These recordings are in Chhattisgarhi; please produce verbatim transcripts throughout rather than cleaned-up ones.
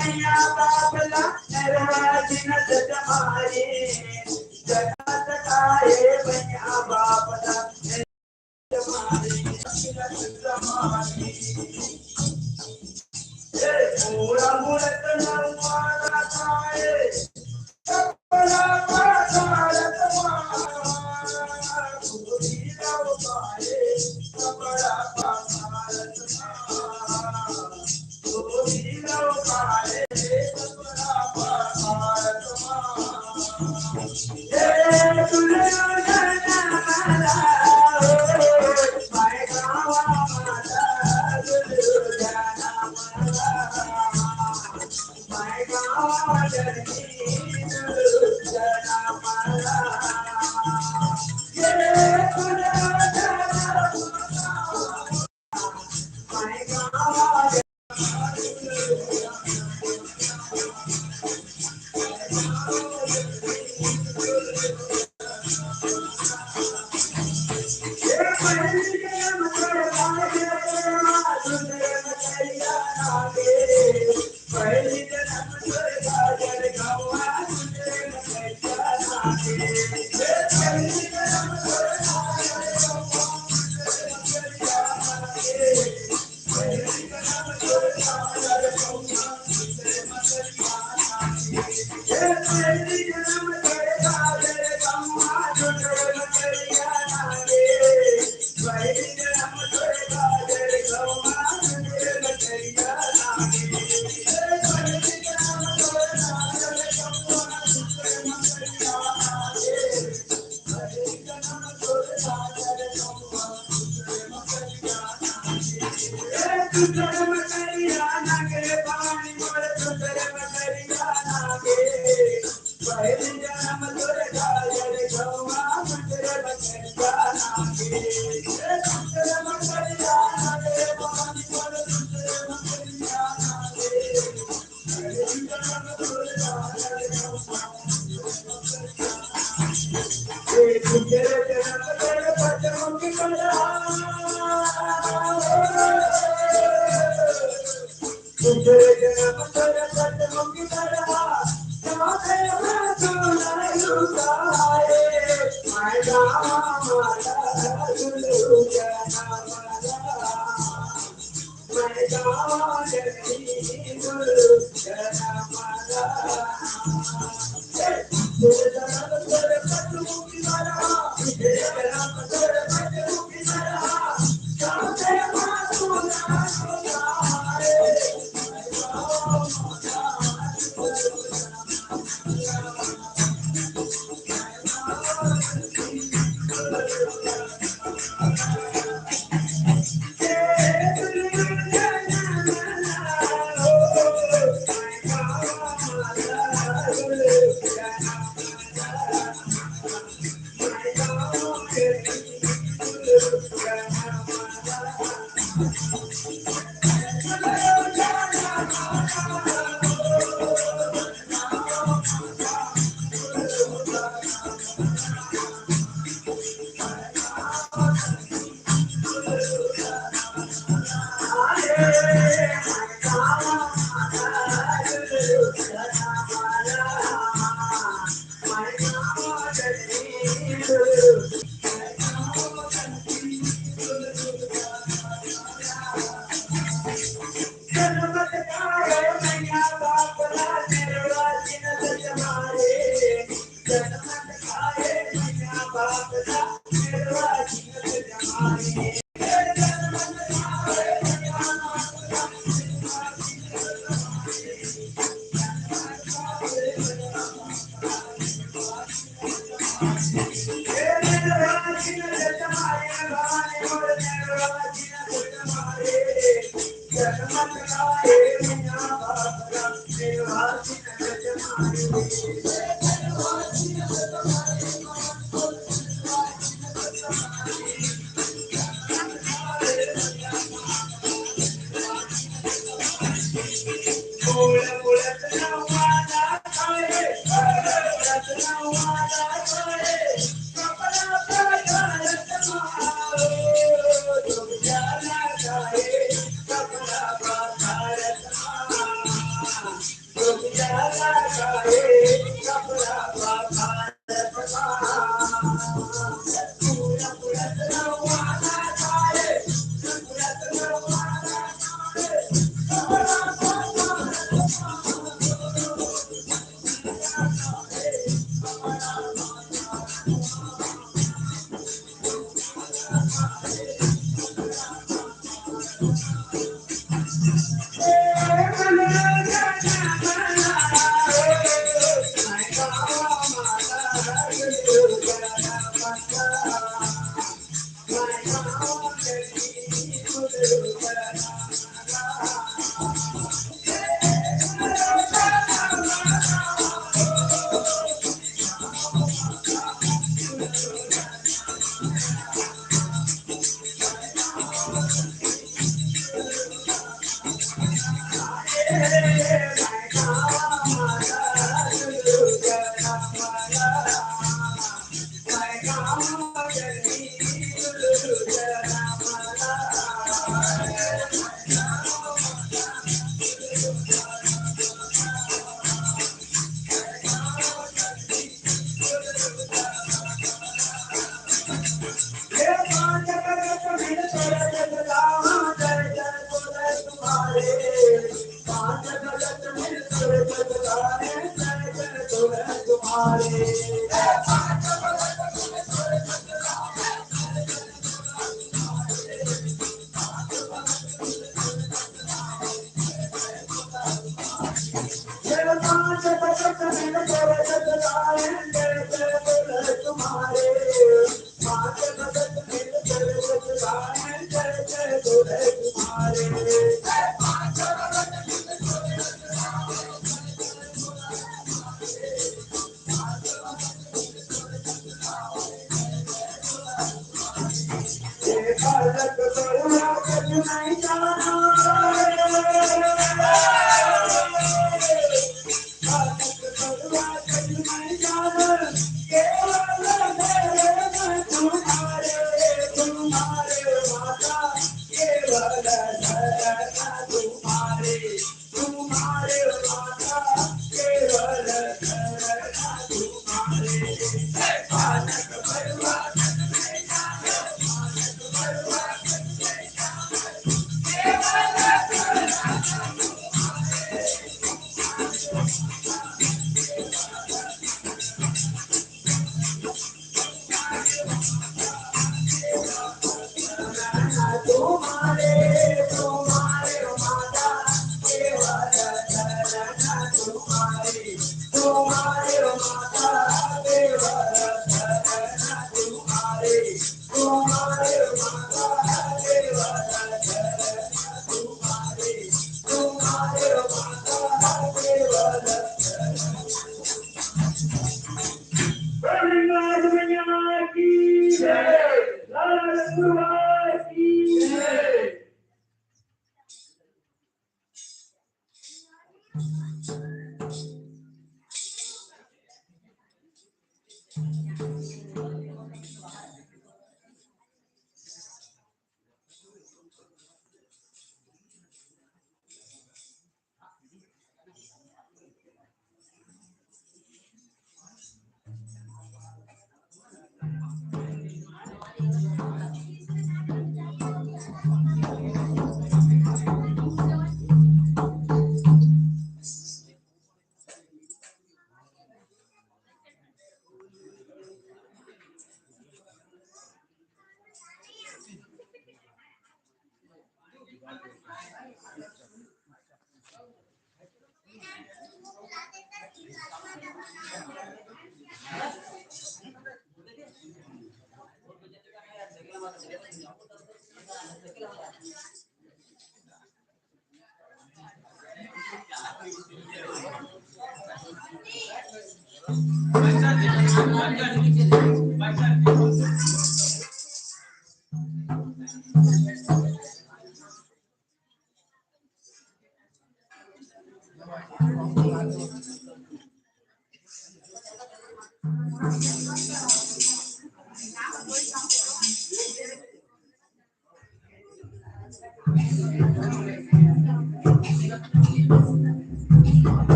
भैया बाप ला नरवा जिनत जमारे, जगत काहे भैया बाप ला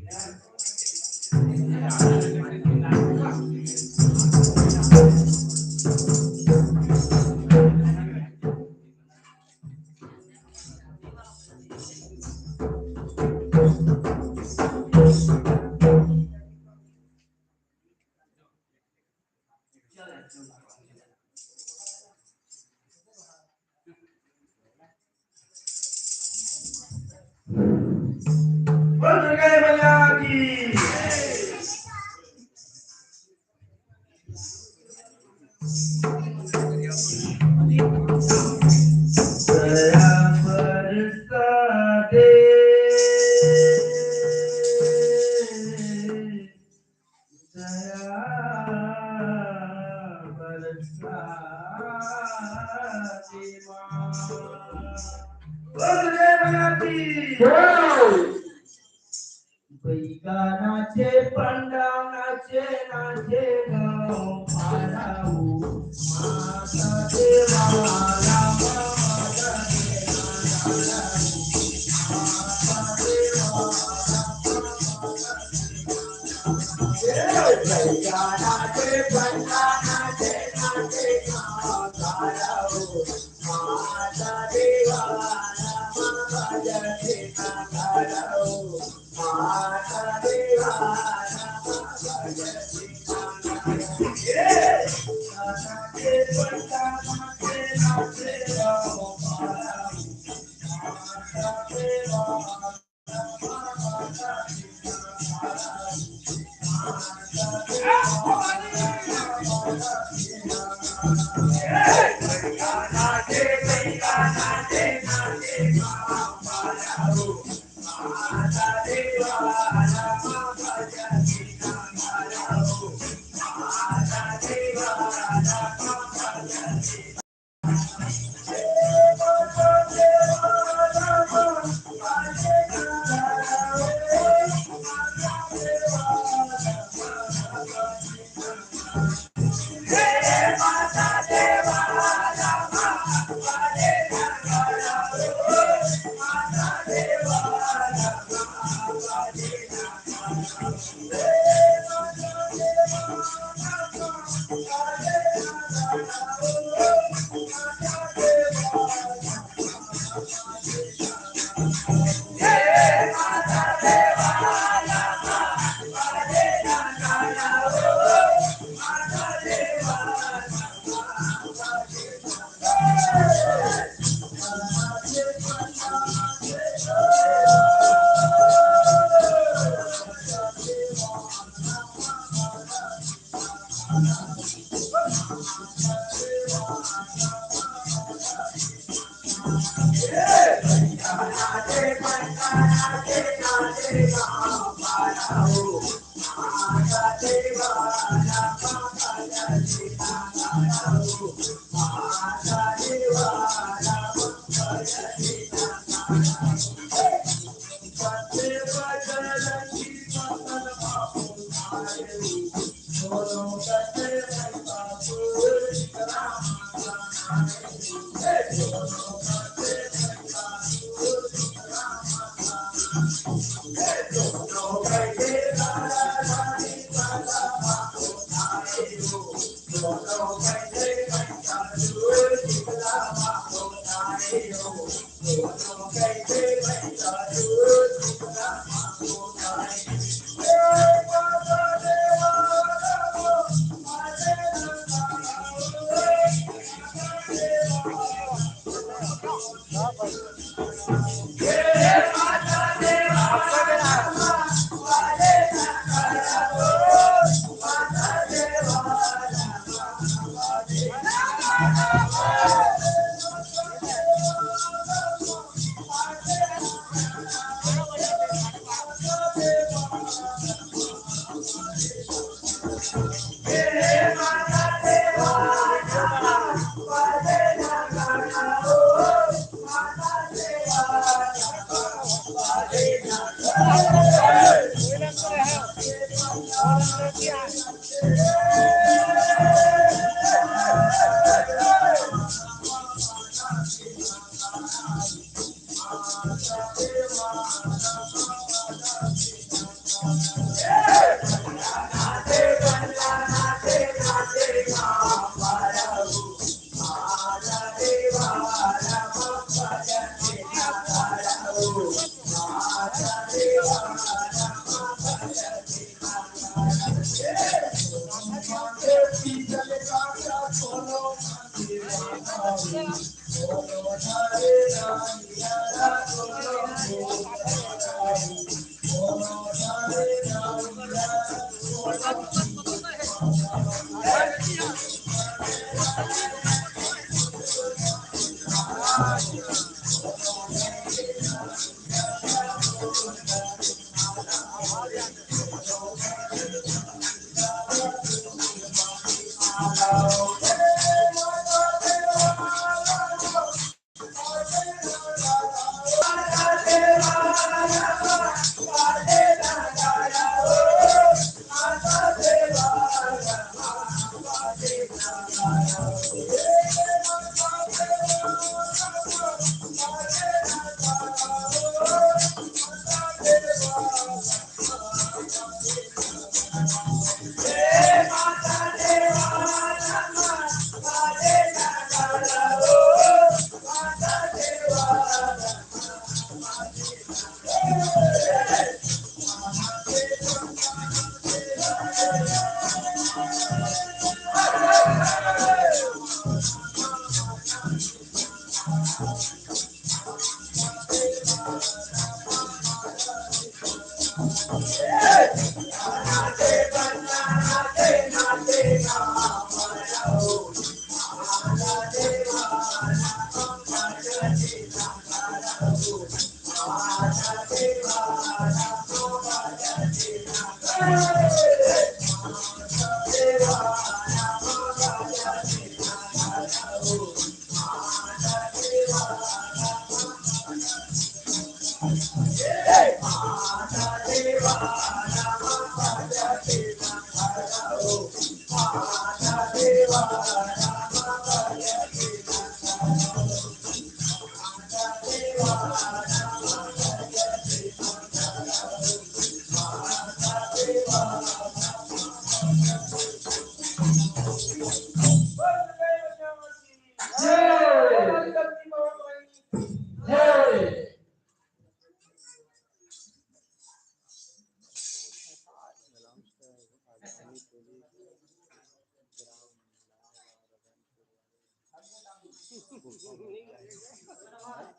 बोल दुर्गा मैया की। दया बरसा दे, दया बरसा दे माँ। बोल दुर्गा मैया की। बइगा नाचे, पंडा नाचे, नाचे गाँव पारा ओ। माता देवा रामा माता देवा रामा माता देवा। ए, बइगा नाचे, पंडा नाचे, नाचे गाँव पारा ओ। माता देवा रामा माता देवा।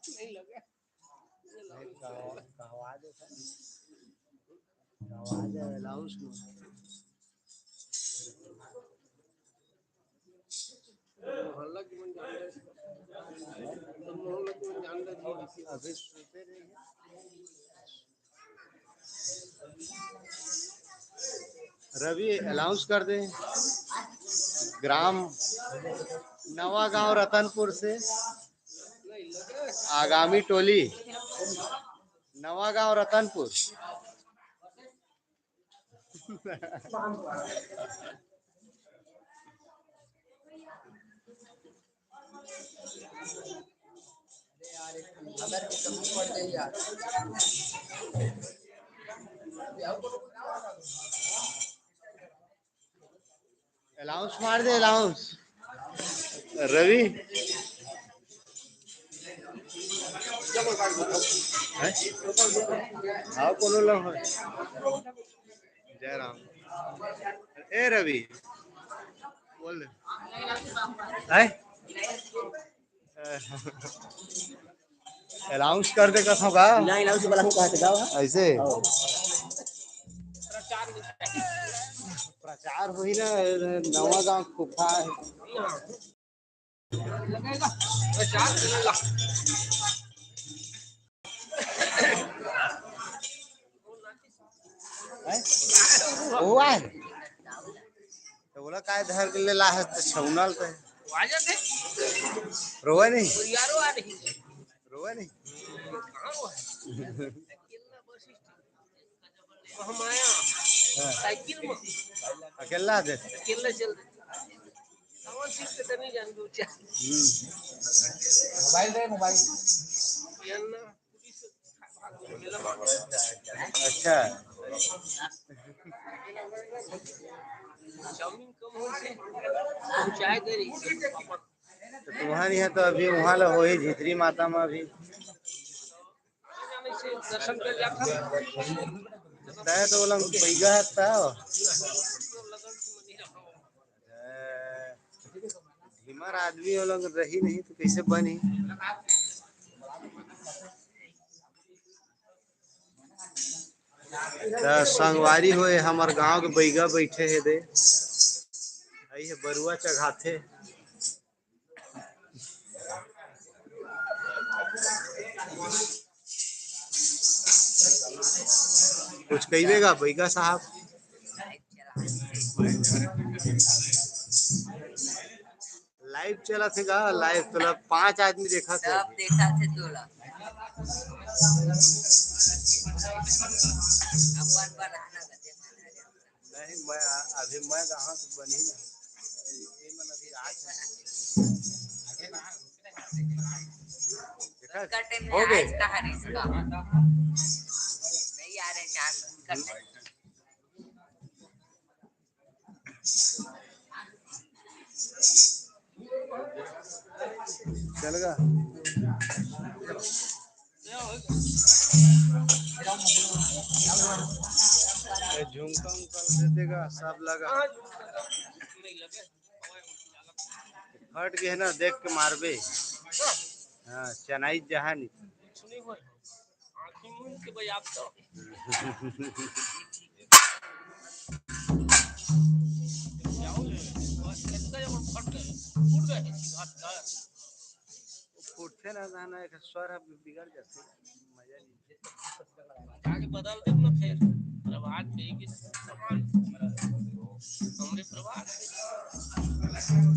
नहीं लगे। नहीं, कहवा-, कहवा दे सर। कहवा दे, अनाउंस में। मोहल्ला की मन जान रहे। तो मोहल्ला की मन जान रहे। अभी सुते रही है। रवि, अनाउंस कर दे, ग्राम नवा गांव रतनपुर से आगामी टोली, नवा गांव रतनपुर। अनाउंस मार दे, अनाउंस। रवि, हैं? हाँ, कोनो ला हो। जय राम। ए रवि, बोल। हैं? अनाउंस कर दे कथों का? नहीं, अनाउंस वाला को कहत गाँव है। ऐसे? हाँ। प्रचार होही ना, नवा गांव खुफा है। हैं? हुआ है? तो बोला, "काय धर के ले ला है तो छौनल तो है।" रोवे नहीं? रोवे नहीं? हम आया। हाँ। साइकिल में। अकेला दे? अकेला चल दे। कौन चीज के तनी जान दो चार। हम्म। मोबाइल दे, मोबाइल। ये ना, पुलिस भाग गया। अच्छा। चाउमीन कम हो से, चाय दे रही। तो तुम्हारे यहाँ तो अभी वहाँ ला होही झितरी माता में अभी। दर्शन कर लिया था। तय तो बोला, बैगा है, तय। धीमर आदमी वो लोग रही नहीं तो कैसे बनी? त संगवारी होए, हमर गांव के बैगा बैठे हे दे, अई हे बरुआ चघाथे। कुछ कहिबे गा बैगा साहब? लाइव चलत हे गा, लाइव तोला पांच आदमी देखत हे। सब देखत हे तोला। अपन बनाना गते माना गया। नहीं, मैं अभी मैं कहाँ से बनी ना, ये मन अभी आज देखा? उसका टाइम हो गए। आज कहाँ रही इसका? नहीं आ रहे चांद। चलेगा। ये झुमका उमका दे देगा, सब लगा। फट गए ना, देख के मारबे। हाँ, चनाई जहा नहीं। आँखें मूंद के भाई आप तो। क्या हो गया? बस कितना जब फट गए, फूट गए, घाट का। फूटते ना, ना, ना, एक स्वर अब बिगड़ जाते, मजा नहीं। जाके बदल दे ना फिर। प्रभात पे एक ही समान। हमरे प्रभात पे।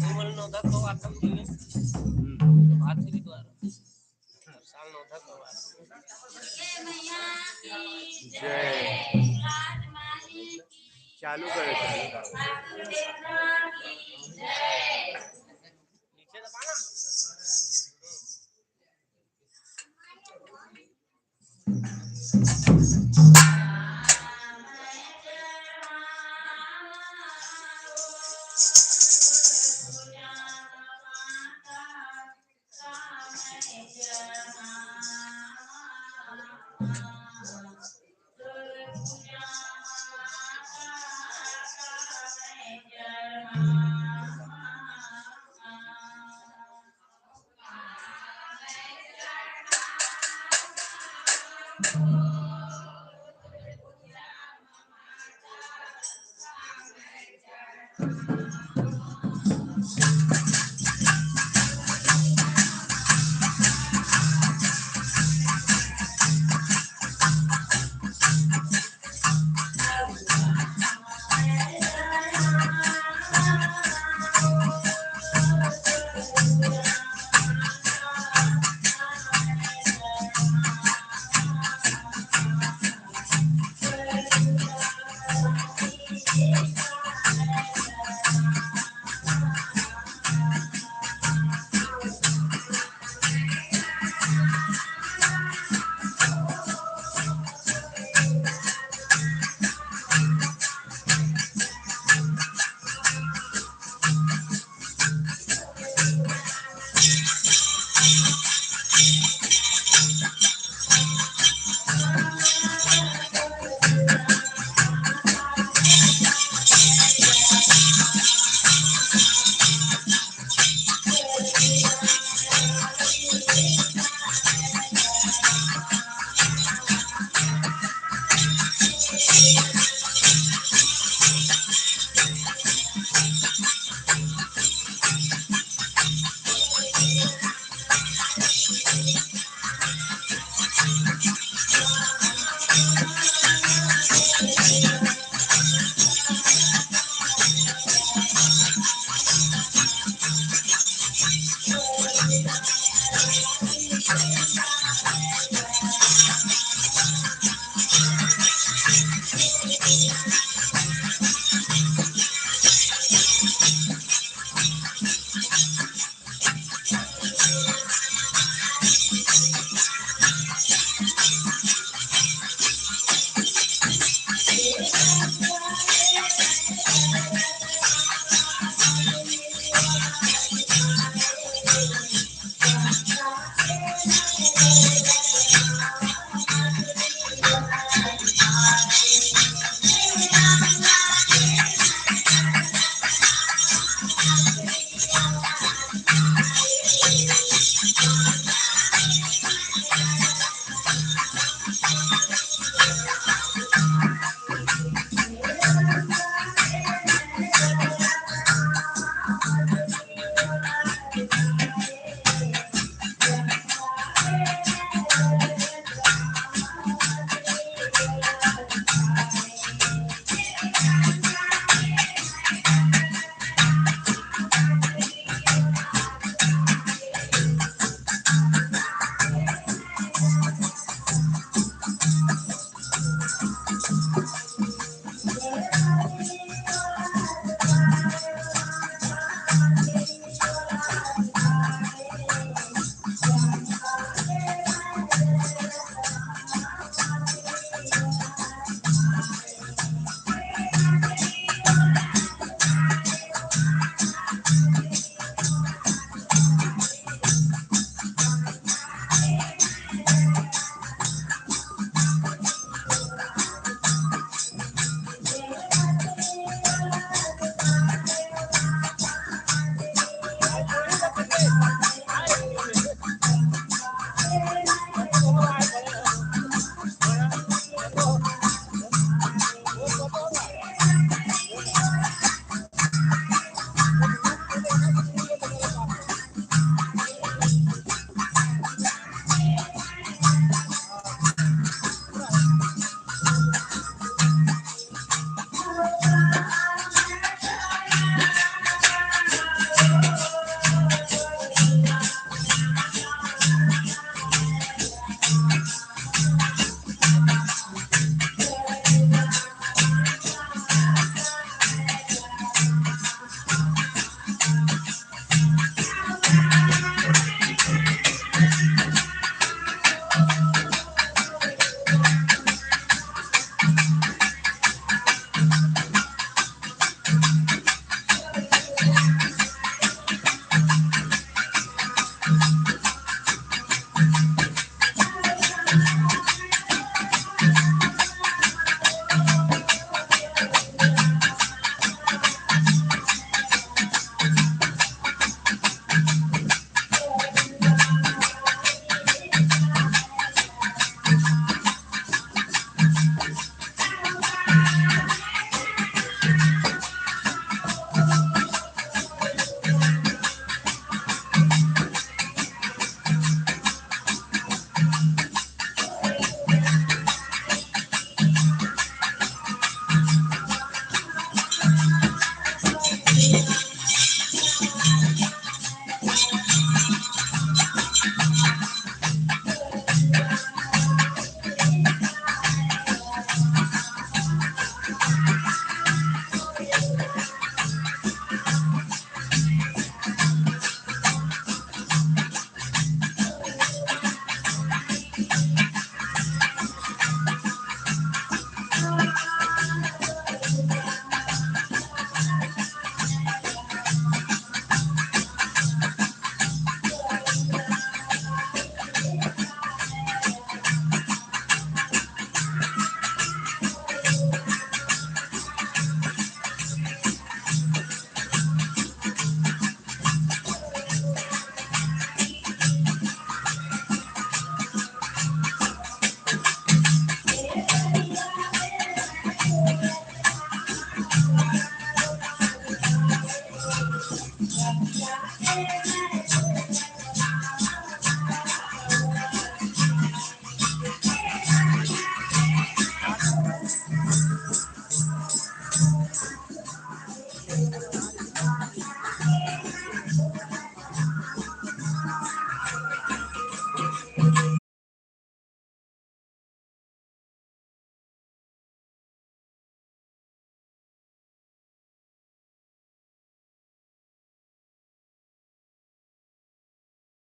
कोमल नौधा को आतम दिले। प्रभात के द्वारा। जय। चालू करो, चालू करो।